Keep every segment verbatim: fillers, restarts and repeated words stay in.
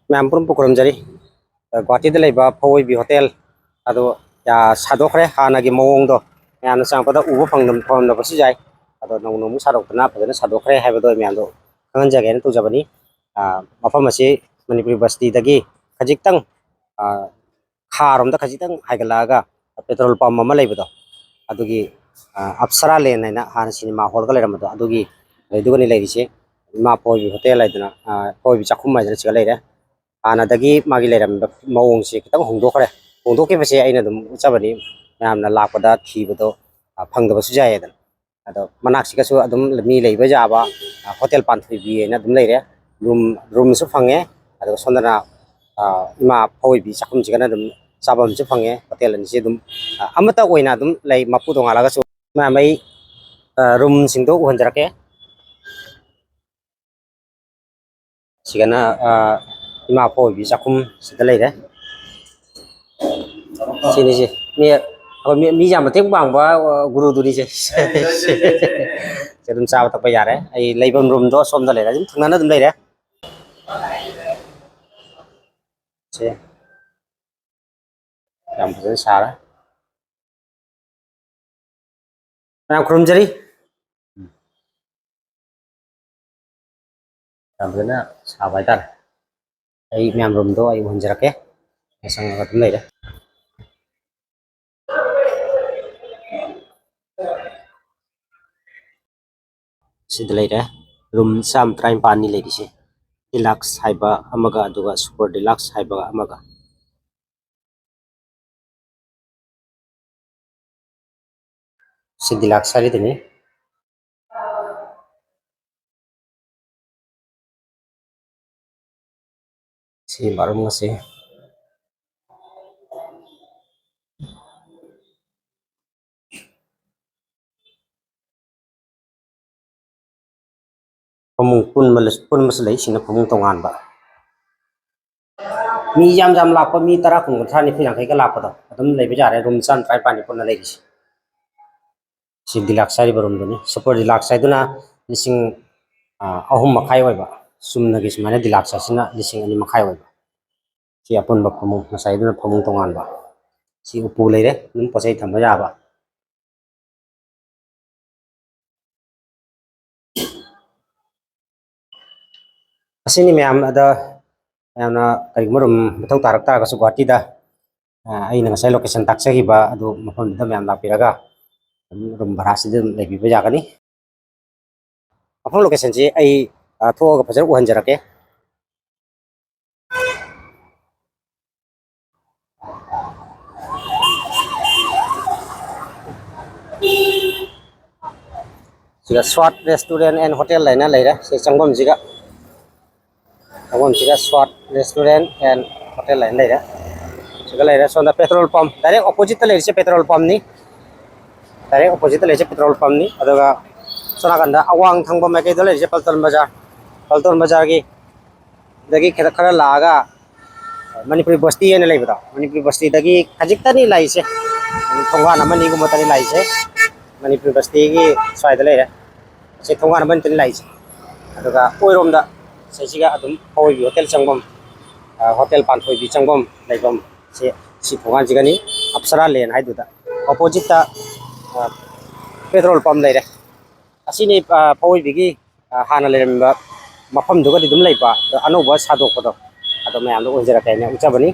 ꯃꯌꯥꯝ ꯄꯨꯝꯅꯃꯛꯄꯨ ꯈꯨꯔꯨꯝꯖꯔꯤ꯫ ꯑ, ꯒꯨꯍꯥꯇꯤꯗ ꯂꯩꯕ ꯐꯧ ꯑꯣꯏꯕꯤ ꯍꯣꯇꯦꯜ ꯑꯗꯨ, ꯑ, ꯁꯥꯗꯣꯛꯈ꯭ꯔꯦ꯫ ꯍꯥꯟꯅꯒꯤ ꯃꯑꯣꯡꯗꯣ ꯃꯌꯥꯝꯅ ꯆꯪꯉꯛꯄꯗ ꯎꯕ ꯐꯪꯗ-, ꯐꯪꯉꯝꯗꯕꯁꯨ ꯌꯥꯏ꯫ ꯑꯗꯣ ꯅꯧꯅ ꯑꯃꯨꯛ ꯁꯥꯗꯣꯛꯇꯅ ꯐꯖꯅ ꯁꯥꯗꯣꯛꯈ꯭ꯔꯦ ꯍꯥꯏꯕꯗꯣ ꯑꯩ ꯃꯌꯥꯝꯗꯣ ꯈꯪꯍꯟꯖꯒꯦꯅ ꯇꯧꯖꯕꯅꯤ꯫ ꯑ, ꯃꯐꯝ ꯑꯁꯤ ꯃꯅꯤꯄꯨꯔ ꯕꯁꯇꯤꯗꯒꯤ ꯈꯖꯤꯛꯇꯪ, ꯑ, ꯈꯥꯔꯣꯝꯗ ꯈꯖꯤꯛꯇꯪ ꯍꯥꯏꯒꯠꯂꯛꯑꯒ ꯄꯦꯇ꯭ꯔꯣꯜ ꯄꯝ ꯑꯃ ꯂꯩꯕꯗꯣ, ꯑꯗꯨꯒꯤ, ꯑ, ꯑꯞꯁꯔꯥ ꯂꯦꯟ ꯍꯥꯏꯅ ꯍꯥꯟꯅ ꯁꯤꯅꯦꯃꯥ ꯍꯣꯜꯒ ꯂꯩꯔꯝꯕꯗꯣ, ꯑꯗꯨꯒꯤ ꯑꯗꯨꯗꯨꯒꯅꯤ ꯂꯩꯔꯤꯁꯦ꯫ ꯏꯃꯥ ꯐꯧ ꯑꯣꯏꯕꯤ ꯍꯣꯇꯦꯜ ꯍꯥꯏꯗꯅ, ꯑ, ꯐꯧ ꯑꯣꯏꯕꯤ ꯆꯥꯛꯈꯨꯝ ꯍꯥꯏꯗꯅ ꯁꯤꯗ ꯂꯩꯔꯦ꯫ ꯍꯥꯟꯅꯗꯒꯤ ꯃꯥꯒꯤ ꯂꯩꯔꯝꯕ ꯃꯑꯣꯡꯁꯦ ꯈꯤꯇꯪ ꯍꯣꯡꯗꯣꯛꯈ꯭ꯔꯦ꯫ ꯍꯣꯡꯗꯣꯛꯈꯤꯕꯁꯦ ꯑꯩꯅ ꯑꯗꯨꯝ ꯎꯠꯆꯕꯅꯤ, ꯃꯌꯥꯝꯅ ꯂꯥꯛꯄꯗ ꯊꯤꯕꯗꯣ, ꯑ, ꯐꯪꯗꯕꯁꯨ ꯌꯥꯏꯌꯦꯗꯅ꯫ ꯑꯗꯣ ꯃꯅꯥꯛꯁꯤꯒꯁꯨ ꯑꯗꯨꯝ ꯃꯤ ꯂꯩꯕ ꯌꯥꯕ, ꯑ, ꯍꯣꯇꯦꯜ ꯄꯥꯟꯊꯣꯏꯕꯤ ꯍꯥꯏꯅ ꯑꯗꯨꯝ ꯂꯩꯔꯦ꯫ ꯔꯨꯝ, ꯔꯨꯝꯁꯨ ꯐꯪꯉꯦ꯫ ꯑꯗꯨꯒ ꯁꯣꯝꯗꯅ, ꯑ, ꯏꯃꯥ ꯐꯧ ꯑꯣꯏꯕꯤ ꯆꯥꯛꯈꯨꯝꯁꯤꯒꯅ ꯑꯗꯨꯝ ꯆꯥꯐꯝꯁꯨ ꯐꯪꯉꯦ꯫ ꯍꯣꯇꯦꯜ ꯑꯅꯤꯁꯤ ꯑꯗꯨꯝ, ꯑ, ꯑꯃꯠꯇ ꯑꯣꯏꯅ ꯑꯗꯨꯝ ꯂꯩ, ꯃꯄꯨ ꯇꯣꯉꯥꯜꯂꯒꯁꯨ꯫ ꯃꯌꯥꯝ ꯑꯩ, ꯑ, ꯔꯨꯝꯁꯤꯡꯗꯣ ꯎꯍꯟꯖꯔꯛꯀꯦ꯫ ꯁꯤꯒꯅ, ꯑ, ꯏꯃꯥ ꯐꯧ ꯑꯣꯏꯕꯤ ꯆꯥꯛꯈꯨꯝ ꯁꯤꯗ ꯂꯩꯔꯦ꯫ ꯁꯤꯅꯤꯁꯦ꯫ ꯃꯤ, ꯑꯩꯈꯣꯏ ꯃꯤ, ꯃꯤ ꯌꯥꯝ ꯃꯇꯦꯡ ꯄꯥꯡꯕ, ꯑ, ꯒꯨꯔꯨꯗꯨꯅꯤꯁꯦ꯫ ꯁꯤ ꯑꯗꯨꯝ ꯆꯥꯕ ꯊꯛꯄ ꯌꯥꯔꯦ꯫ ꯑꯩ ꯂꯩꯐꯝ ꯔꯨꯝꯗꯣ ꯁꯣꯝꯗ ꯂꯩꯔꯦ꯫ ꯑꯗꯨꯝ ꯊꯪꯅꯅ ꯑꯗꯨꯝ ꯂꯩꯔꯦ꯫ ꯁꯦ꯫ ꯌꯥꯝ ꯐꯖꯅ ꯁꯥꯔꯦ꯫ ꯃꯌꯥꯝ ꯈꯨꯔꯨꯝꯖꯔꯤ꯫ ꯌꯥꯝ ꯐꯖꯅ ꯁꯥꯕ ꯍꯥꯏꯇꯥꯔꯦ꯫ ꯑꯩ ꯃꯌꯥꯝ ꯔꯨꯝꯗꯣ ꯑꯩ ꯎꯍꯟꯖꯔꯛꯀꯦ꯫ ꯁꯪꯉꯒ ꯑꯗꯨꯝ ꯂꯩꯔꯦ꯫ ꯁꯤꯗ ꯂꯩꯔꯦ꯫ ꯔꯨꯝ ꯆꯥꯝꯃ ꯇꯔꯥꯅꯤꯄꯥꯜꯅꯤ ꯂꯩꯔꯤꯁꯦ꯫ ꯗꯤꯂꯛꯁ ꯍꯥꯏꯕ ꯑꯃꯒ, ꯑꯗꯨꯒ ꯁꯨꯄꯔ ꯗꯤꯂꯛꯁ ꯍꯥꯏꯕ ꯑꯃꯒ꯫ ꯁꯤ ꯗꯤꯂꯛꯁ ꯍꯥꯏꯔꯤꯗꯨꯅꯤ꯫ ꯁꯤ ꯕꯥꯠꯔꯨꯝ ꯑꯁꯤ꯫ ꯐꯃꯨꯡ ꯄꯨꯟꯕ-, ꯄꯨꯟꯕꯁꯨ ꯂꯩ, ꯁꯤꯅ ꯐꯃꯨꯡ ꯇꯣꯉꯥꯟꯕ꯫ ꯃꯤ ꯌꯥꯝ ꯌꯥꯝ ꯂꯥꯛꯄ, ꯃꯤ ꯇꯔꯥ, ꯀꯨꯟ, ꯀꯨꯟꯊ꯭ꯔꯥ, ꯅꯤꯐꯨ, ꯌꯥꯡꯈꯩꯒ ꯂꯥꯛꯄꯗꯣ ꯑꯗꯨꯝ ꯂꯩꯕ ꯌꯥꯔꯦ, ꯔꯨꯝ ꯆꯥꯝ ꯇꯔꯥꯅꯤꯄꯥꯜꯅꯤ ꯄꯨꯟꯅ ꯂꯩꯔꯤꯁꯦ꯫ ꯁꯤ ꯗꯤꯂꯛꯁ ꯍꯥꯏꯔꯤꯕ ꯔꯨꯝꯗꯨꯅꯤ꯫ ꯁꯨꯄꯔ ꯗꯤꯂꯛꯁ ꯍꯥꯏꯗꯨꯅ ꯂꯤꯁꯤꯡ, ꯑ, ꯑꯍꯨꯝ ꯃꯈꯥꯏ ꯑꯣꯏꯕ꯫ ꯆꯨꯝꯅꯒꯤ ꯁꯨꯃꯥꯏꯅ ꯗꯤꯂꯥꯛꯁ ꯑꯁꯤꯅ ꯂꯤꯁꯤꯡ ꯑꯅꯤ ꯃꯈꯥꯏ ꯑꯣꯏꯕ꯫ ꯁꯤ ꯑꯄꯨꯟꯕ ꯐꯃꯨꯡ, ꯉꯁꯥꯏꯗꯨꯅ ꯐꯃꯨꯡ ꯇꯣꯉꯥꯟꯕ꯫ ꯁꯤ ꯎꯄꯨ ꯂꯩꯔꯦ, ꯑꯗꯨꯝ ꯄꯣꯠ ꯆꯩ ꯊꯝꯕ ꯌꯥꯕ꯫ ꯑꯁꯤꯅꯤ ꯃꯌꯥꯝ꯫ ꯑꯗ ꯃꯌꯥꯝꯅ ꯀꯔꯤꯒꯨꯝꯕ ꯔꯨꯝ ꯃꯊꯧ ꯇꯥꯔꯛ ꯇꯥꯔꯒꯁꯨ ꯒꯨꯍꯥꯇꯤꯗ, ꯑ, ꯑꯩꯅ ꯉꯁꯥꯏ ꯂꯣꯀꯦꯁꯟ ꯇꯥꯛꯆꯈꯤꯕ ꯑꯗꯨ ꯃꯐꯝꯗꯨꯗ ꯃꯌꯥꯝ ꯂꯥꯛꯄꯤꯔꯒ ꯑꯗꯨꯝ ꯔꯨꯝ ꯚꯔꯥꯁꯤꯗ ꯑꯗꯨꯝ ꯂꯩꯕꯤꯕ ꯌꯥꯒꯅꯤ꯫ ꯃꯐꯝ ꯂꯣꯀꯦꯁꯟꯁꯤ ꯑꯩ, ꯑ, ꯊꯣꯛꯑꯒ ꯐꯖꯅ ꯎꯍꯟꯖꯔꯛꯀꯦ꯫ ꯁꯤꯗ ꯁ꯭ꯋꯥꯠ Restaurant and Hotel ꯍꯥꯏꯅ ꯂꯩꯔꯦ꯫ ꯁꯤ ꯆꯪꯐꯝꯁꯤꯒ, ꯆꯪꯐꯝꯁꯤꯒ ꯁ꯭ꯋꯥꯠ Restaurant and Hotel ꯍꯥꯏꯅ ꯂꯩꯔꯦ꯫ ꯁꯤꯒ ꯂꯩꯔꯦ꯫ ꯁꯣꯝꯗ ꯄꯦꯇ꯭ꯔꯣꯜ ꯄꯝ, ꯗꯥꯏꯔꯦꯛ ꯑꯣꯄꯣꯖꯤꯠꯇ ꯂꯩꯔꯤꯁꯦ ꯄꯦꯇ꯭ꯔꯣꯜ ꯄꯝꯅꯤ꯫ ꯗꯥꯏꯔꯦꯛ ꯑꯣꯄꯣꯖꯤꯠꯇ ꯂꯩꯔꯤꯁꯦ ꯄꯦꯇ꯭ꯔꯣꯜ ꯄꯝꯅꯤ꯫ ꯑꯗꯨꯒ ꯁꯣꯝ ꯅꯥꯀꯟꯗ ꯑꯋꯥꯡ ꯊꯪꯕ ꯃꯥꯏꯀꯩꯗ ꯂꯩꯔꯤꯁꯦ ꯄꯜꯇꯟ ꯕꯖꯥꯔ꯫ ꯄꯜꯇꯟ ꯕꯖꯥꯔꯒꯤ ꯗꯒꯤ ꯈꯔ, ꯈꯔ ꯂꯥꯛꯑꯒ ꯃꯅꯤꯄꯨꯔꯤ ꯕꯁꯇꯤ ꯍꯥꯏꯅ ꯂꯩꯕꯗꯣ, ꯃꯅꯤꯄꯨꯔꯤ ꯕꯁꯇꯤꯗꯒꯤ ꯈꯖꯤꯛꯇꯅꯤ ꯂꯥꯛꯏꯁꯦ, ꯊꯣꯡꯒꯥꯟ ꯑꯃꯅꯤꯒꯨꯝꯕꯇꯅꯤ ꯂꯥꯛꯏꯁꯦ꯫ ꯃꯅꯤꯄꯨꯔꯤ ꯕꯁꯇꯤꯒꯤ ꯁ꯭ꯋꯥꯏꯗ ꯂꯩꯔꯦ꯫ ꯑꯁꯤ ꯊꯣꯡꯒꯥꯟ ꯑꯃꯅꯤꯇꯅꯤ ꯂꯥꯛꯏꯁꯦ꯫ ꯑꯗꯨꯒ ꯑꯣꯏꯔꯣꯝꯗ ꯁꯤꯁꯤꯒ ꯑꯗꯨꯝ ꯐꯧꯕꯤ ꯍꯣꯇꯦꯜ ꯆꯪꯐꯝ, ꯑ, ꯍꯣꯇꯦꯜ ꯄꯥꯟꯊꯣꯏꯕꯤ ꯆꯪꯐꯝ ꯂꯩꯐꯝ, ꯁꯤ, ꯁꯤ ꯊꯣꯡꯒꯥꯟꯁꯤꯒꯅꯤ꯫ ꯑꯞꯁꯔꯥ ꯂꯦꯟ ꯍꯥꯏꯗꯨꯗ ꯑꯣꯄꯣꯖꯤꯠꯇ, ꯑ, ꯄꯦꯇ꯭ꯔꯣꯜ ꯄꯝ ꯂꯩꯔꯦ꯫ ꯑꯁꯤꯅꯤ, ꯑ, ꯐꯧꯕꯤꯒꯤ, ꯑ, ꯍꯥꯟꯅ ꯂꯩꯔꯝꯕ ꯃꯐꯝꯗꯨꯒꯗꯤ ꯑꯗꯨꯝ ꯂꯩꯕ, ꯑꯗꯣ ꯑꯅꯧꯕ ꯁꯥꯗꯣꯛꯄꯗꯣ ꯑꯗꯣ ꯃꯌꯥꯝꯗ ꯎꯍꯟꯖꯔꯛꯀꯦ ꯍꯥꯏꯅ ꯎꯠꯆꯕꯅꯤ꯫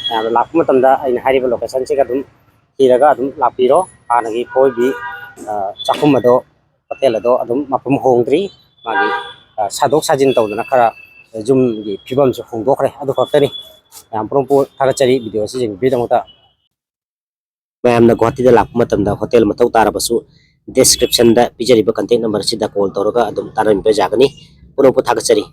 ꯃꯌꯥꯝꯗ ꯂꯥꯛꯄ ꯃꯇꯝꯗ ꯑꯩꯅ ꯍꯥꯏꯔꯤꯕ ꯂꯣꯀꯦꯁꯟꯁꯤꯒ ꯑꯗꯨꯝ ꯊꯤꯔꯒ ꯑꯗꯨꯝ ꯂꯥꯛꯄꯤꯔꯣ꯫ ꯍꯥꯟꯅꯒꯤ ꯐꯧꯕꯤ, ꯑ, ꯆꯥꯛꯈꯨꯝ ꯑꯗꯣ, ꯍꯣꯇꯦꯜ ꯑꯗꯣ ꯑꯗꯨꯝ ꯃꯐꯝ ꯍꯣꯡꯗ꯭ꯔꯤ꯫ ꯃꯥꯒꯤ, ꯑ, ꯁꯥꯗꯣꯛ ꯁꯥꯖꯤꯟ ꯇꯧꯗꯅ ꯈꯔ ꯌꯨꯝꯒꯤ ꯐꯤꯕꯝꯁꯨ ꯍꯣꯡꯗꯣꯛꯈ꯭ꯔꯦ꯫ ꯑꯗꯨ ꯈꯛꯇꯅꯤ꯫ ꯃꯌꯥꯝ ꯄꯨꯝꯅꯃꯛꯄꯨ ꯊꯥꯒꯠꯆꯔꯤ꯫ ꯚꯤꯗꯤꯑꯣ ꯑꯁꯤ ꯌꯦꯡꯕꯤꯕꯒꯤꯗꯃꯛꯇ꯫ ꯃꯌꯥꯝꯅ ꯒꯨꯍꯥꯇꯤꯗ ꯂꯥꯛꯄ ꯃꯇꯝꯗ ꯍꯣꯇꯦꯜ ꯃꯊꯧ ꯇꯥꯔꯕꯁꯨ descriptionꯗ ꯄꯤꯖꯔꯤꯕ contact numberꯁꯤꯗ call ꯇꯧꯔꯒ ꯑꯗꯨꯝ ꯇꯥꯟꯅꯕꯤꯕ ꯌꯥꯒꯅꯤ꯫ ꯄꯨꯝꯅꯃꯛꯄꯨ ꯊꯥꯒꯠꯆꯔꯤ꯫